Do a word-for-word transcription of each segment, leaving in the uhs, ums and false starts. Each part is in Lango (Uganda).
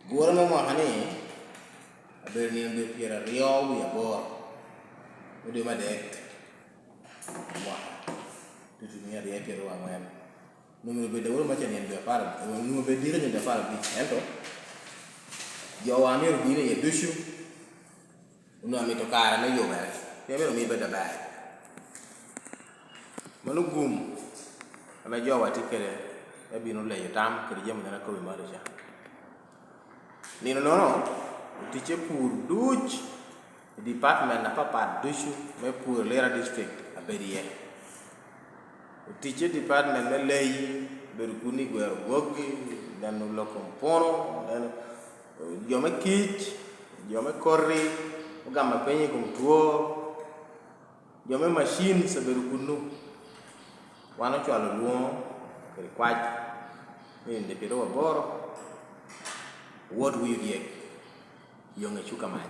Gure me mwaka-ni abedo nino dwe pyeraryo wie aboro me dwe me adek mwaka, tutumia aryo pyeraryo angwen. Onwoŋo myero bed aworo maca nino dwe apar, onwoŋo bed dito nino dwe apar abic, ento jowa myero obino iye ducu, onwoŋo amito kare me yubere, pien myero omi bed aber. Mano gum ame jowa tye kede me bino leyo tam kede jami nen akobo i malo ca. Nino-nono, oticce pur duc i department apapat ducu me pur i Lira District abedo iye. Oticce department me leyi obedo kun i gwero gwoggi, neno lok kom puno, neno jo me kic, jo me koti, ogamo piny i kom two, jo me machines obedo kunnu. Wan ocwalo lwoŋo kede kwac me nino dwe pyeraryo aboro, wot wi odyek, yoŋe cuka mac.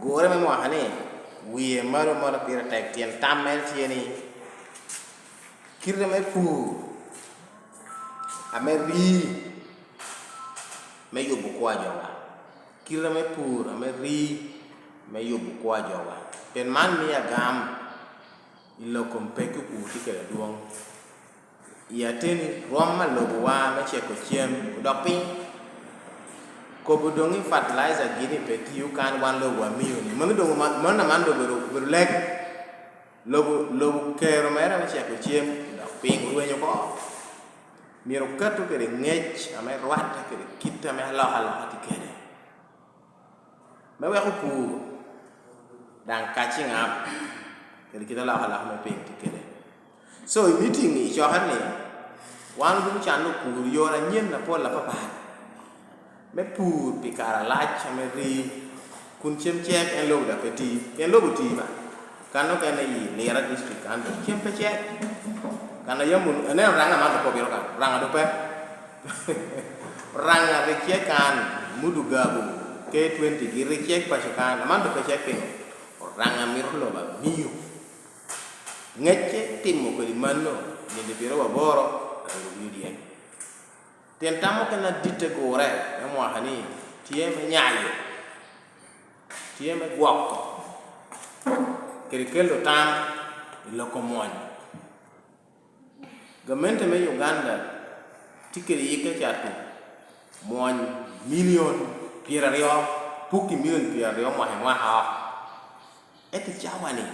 Gure me mwaka-ni wie malo malo pire tek, tyen tam mere tye ni kite me pur ame ri me yubo kwo a jowa, kite me pur ame ri me yubo kwo a jowa. Pien man mio agam i lok kom pekki opur tye kede adwoŋ. I ateni, rwom a lobowa me ceko cem odok piny. Kobo doŋ i fertilizer gini pe tio kan wan lobo wamio-ni. Mano doŋ ma-, mano aman doŋ obedo, obedo lek. Lobo, lobo kero mere me ceko cem odok piny, orwenyo oko. Myero oketo kede ŋec ame rwatte kede kit ame alokaloka tye kede. Me weko pur daŋ kac i ŋap kede kit alokaloka me piny tye kede. So, i meeting i cokere-ni, wan obino cano opur yore anyen apol apapat me pur pi kare alac ame ri, kun cem cek en lobo daŋ pe ti, pien lobo oti ba. Kan okene i Lira District kan doŋ cem pe cek. Kan a yam wunu, ineno Raŋa man doŋ pe obino kan, Raŋa doŋ pe. Raŋa rik cek kan, Mudugabu, K twenty gi rik cek paco kan, aman doŋ pe cek pino. Oraŋa mito lobo amio. Ŋecce timo kodi mano, nino dwe pyeraryo aboro, ero wie odyek. Tyen tam mukene aditte gure me mwaka-ni tye me nyayo, tye me gwoko, kede kelo tam i loko mwony. Gamente me Uganda tye kede yik me cato mwony milion pyeraryo, pukki milion pyeraryo mwaka i mwaka oko. Ento i cawa-ni,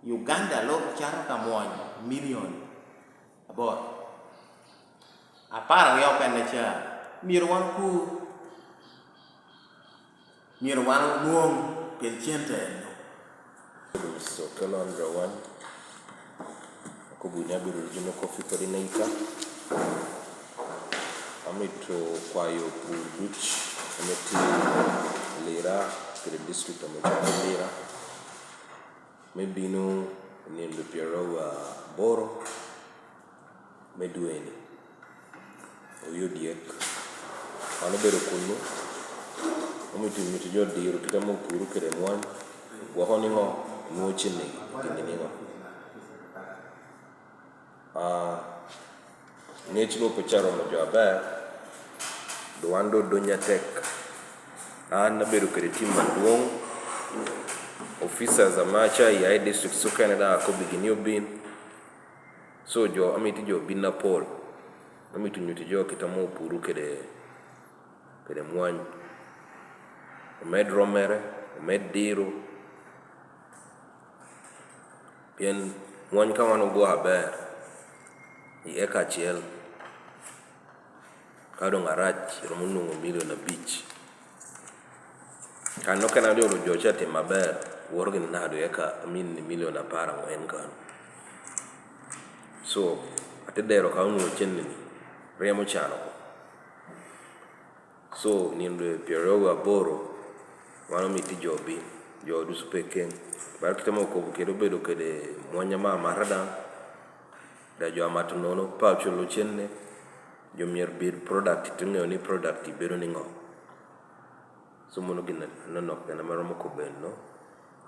Uganda lok cato ka mwony milion aboro. Apar aryo okene ca, myero wan opur. Myero wan onwoŋ, pien cente en no. Mister Okello Andrew Awany, akobo ni abedo regional coffee coordinator. Amito kwayo opur duc ame tye i Lira kede district ame calo Lira, me bino i nino dwe pyeraryo aboro me dwe-ni, oyo dyek. Wan obedo kunnu, omito nyuto jo diro kit ame opuro kede mwany, gwoko niŋo, onwoŋo cennigi gin niŋo. Ah, ngec lobo pe ca romo jo aber, dok wan doŋ odonyo atek. An abedo kede tim adwoŋ, officers ame aca i I districts okene daŋ akobbigi ni obin. So jo, amito jo obin apol, amito nyuto jo kit ame opuro kede, kede mwany, omed rommere, omed diro. Pien mwany ka wan ogwoko aber i eka acel, ka doŋ arac, romo nwoŋo milion abic. Kan okene a jo, jo ca timo aber, woto gin naka doŋ eka, I mean, milion apar aŋwen kano. So, ate dero ka onwoŋo cennini, ryemo can oko. So, nino dwe pyeraryo wie aboro, wan omito jo obin, jo ducu pe keny. Bala kite ame okobo kede, obedo kede mwanya me amata daŋ, da jo amato nono pe oculo cenne, jo myero bid product, ite ŋeo ni product bedo niŋo. So, mano gin anonok gin ame romo kobo eno.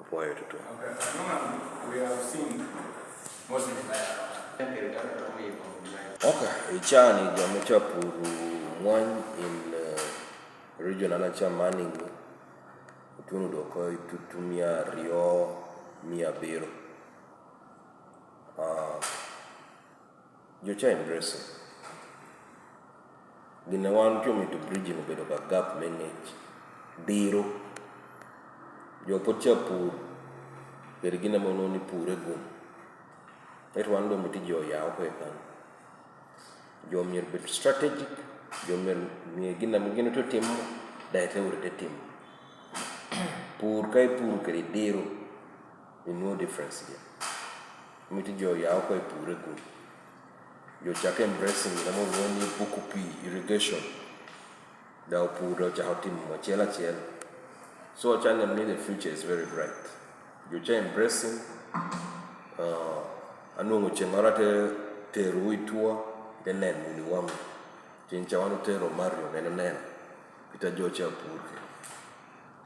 Apwoyo tutwal. Okay, I can, I can. Okay, i can-ni jo me ca puru One in, uh, region an acam man ni, otuno dok oko i tutu mia aryo, mia abiro. Ah, jo ca embracing. Gin a wan otye omito bridging obedo ka gap me ngec, diro. Jo pwod ca pur, kede gin ame onwoŋo ni pure gum. Ento wan doŋ mito jo oya oko i kan. Jo myero bed strategic, jo myero ŋe gin ame gin otye timo, dok ite wot ite timo. Pur ka ipuro kede idiro, inwoŋo difference ge. Mito jo oya oko i pur i gum. Jo cak embracing gin ame olwoŋo ni buko pii, irrigation. Dok opur, dok ocako timo acel acel. So, acalo neno ni the future is very bright. Jo ca embracing, uh, anwoŋo ceŋŋoro ate terowu i tour, ite neno wunu i wangwu. Ceŋ ca wan otero Mario en oneno, kit a jo ca pur kede.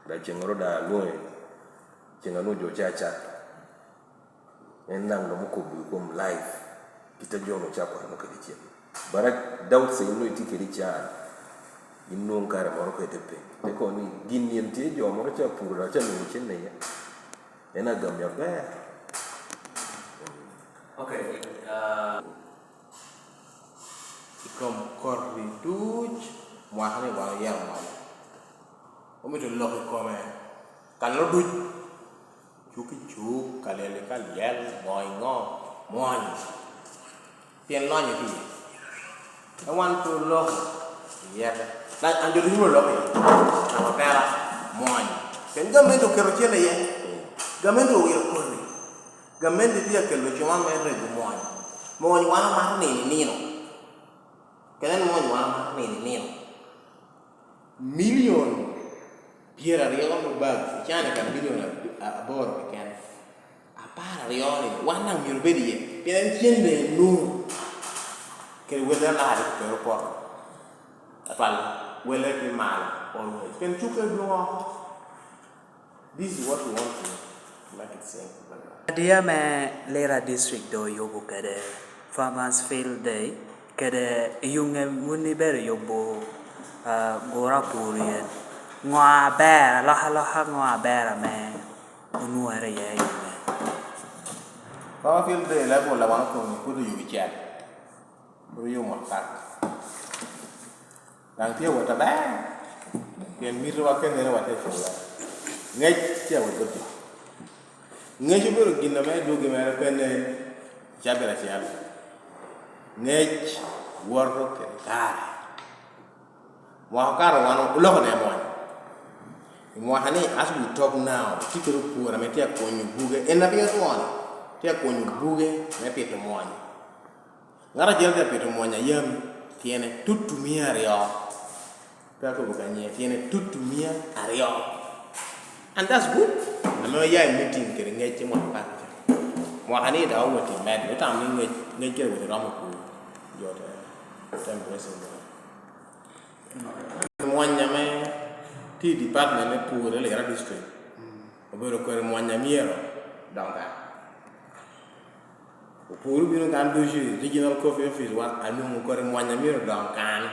Dok ceŋŋoro dok alwoŋe, ceŋ anwoŋo jo ca acato. En daŋ romo kobo i kom life, kit a jo-nu ca kwano kede cen. But I doubt se in doŋ itye kede i can, in nwoŋo kare moro ka ite peny. Te kono ni, gin ni en tye jo moro ca puro dok ca nwoŋo cen iye. En agami aber. Okay, uh, i kom koti duc, mwaka ni wan oyero mwaka. Omito lok i kome, kan lo duc. Cuk i cuk, ka lyel i ka lyel, ŋo i ŋo, mwony. Pien lonyo tye iye. Ka wan pe oloko, iyete. Daŋ an jo ducu oloko iye. Naka otela, mwony. Pien gamente oketo cen iye. Gamente owilo koti. Gamente tye ka kelo cuma me rego mwony. Mwony wan wamato nino i nino. Kene mwony wan wamato nino i nino. Milion pyeraryo me bag, ican i ka milion ab-, a-, aboro keken. Apar aryo ni, wan daŋ myero obed iye, pien en cen daŋ enwoŋo. Kede welle alar i kero poto. Atwal, welle tye malo, always. Pien cukke dwoŋ oko. This is what we want to make it sing. Idea me Lira District doŋ oyubo kede Farmers Field Day, kede i yuŋe wun ibedo yubo, ah, gura pur yen. Ŋo aber, alokaloka ŋo aber ame onwoŋere iye i yuŋe? Farmers Field Day, level a wan okono pwod oyubo i cel. Pwod oyubo mot kak. Daŋ tye awot aber, pien mitowa kene en awatte i culla. Ŋec tye awot bot jo. Ŋec obedo gin ame dwogi mere pe nen i cabit acel. Ŋec woto kede kare. Mwaka okato wan oloko ne mwony. I mwaka ni, as we talk now, tye kede opur ame tye akonyo buge. En a piny otwo ni, tye akonyo buge me pito mwony. Ŋat acel tye apito mwony a yam tyene tutu mia aryo. Pe akobo ka nyiŋe, tyene tutu mia aryo. And that's good. Ame oya i meeting kede ŋec i mwaka paco ca. Mwaka ni dok owot i med, otamo ni ŋec, ŋec kede wot i romo pur. Jo te, te embrace mwony. Mwony ame tye i department me pur i Lira District, obedo kodi mwony a myero doŋ kan. Opur obino kan ducu i Regional Coffee Office wa, anwoŋo kodi mwony a myero doŋ kan.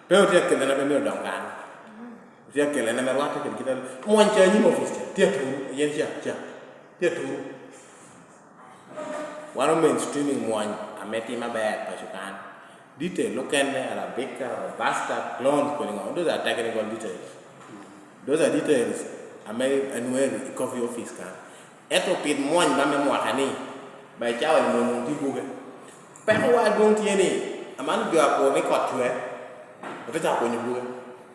Pe otye akele na pe myero doŋ kan. Otye akele na me rwatte kede kite. Mwony ca anyim office ca, tye aturu, yen ca, ca, tye aturu. Wan o mainstreaming mwony ame tye maber paco kan. Detail okene, Arabica, Robusta, clones, kodi ŋo. Those are technical details. Those are details ame anwero i coffee office kan. Ento pit mwony ba me mwaka ni, ba i cawa ni mono tye buge. Peko wa adwoŋ tye ni, aman jo apor ni kot cwer, ote cako kunyo buge.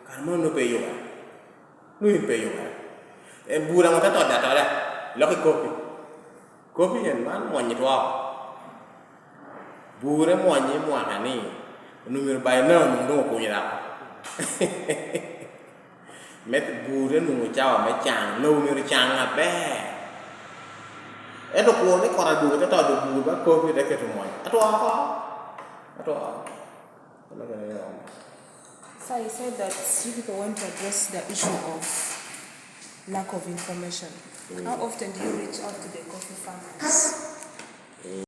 Kare mono nongo pe iyubere. Nongo in pe iyubere. En bur aŋo te todo atoda? Lok i kopi. Kopi en man mwony itwoko. Bure mwony i mwaka ni, onwoŋo myero by now onwoŋo doŋ okunyo dako. Me bure onwoŋo cawa me can, lobo myero can aber. Ento kur ni kot adwogo te todo bur ba kopi te keto mwony. Atwo oko. Atwo oko. Mano kene yo. Sir, you said that you people want to address the issue of lack of information. Mm. How often do you reach out to the coffee farmers?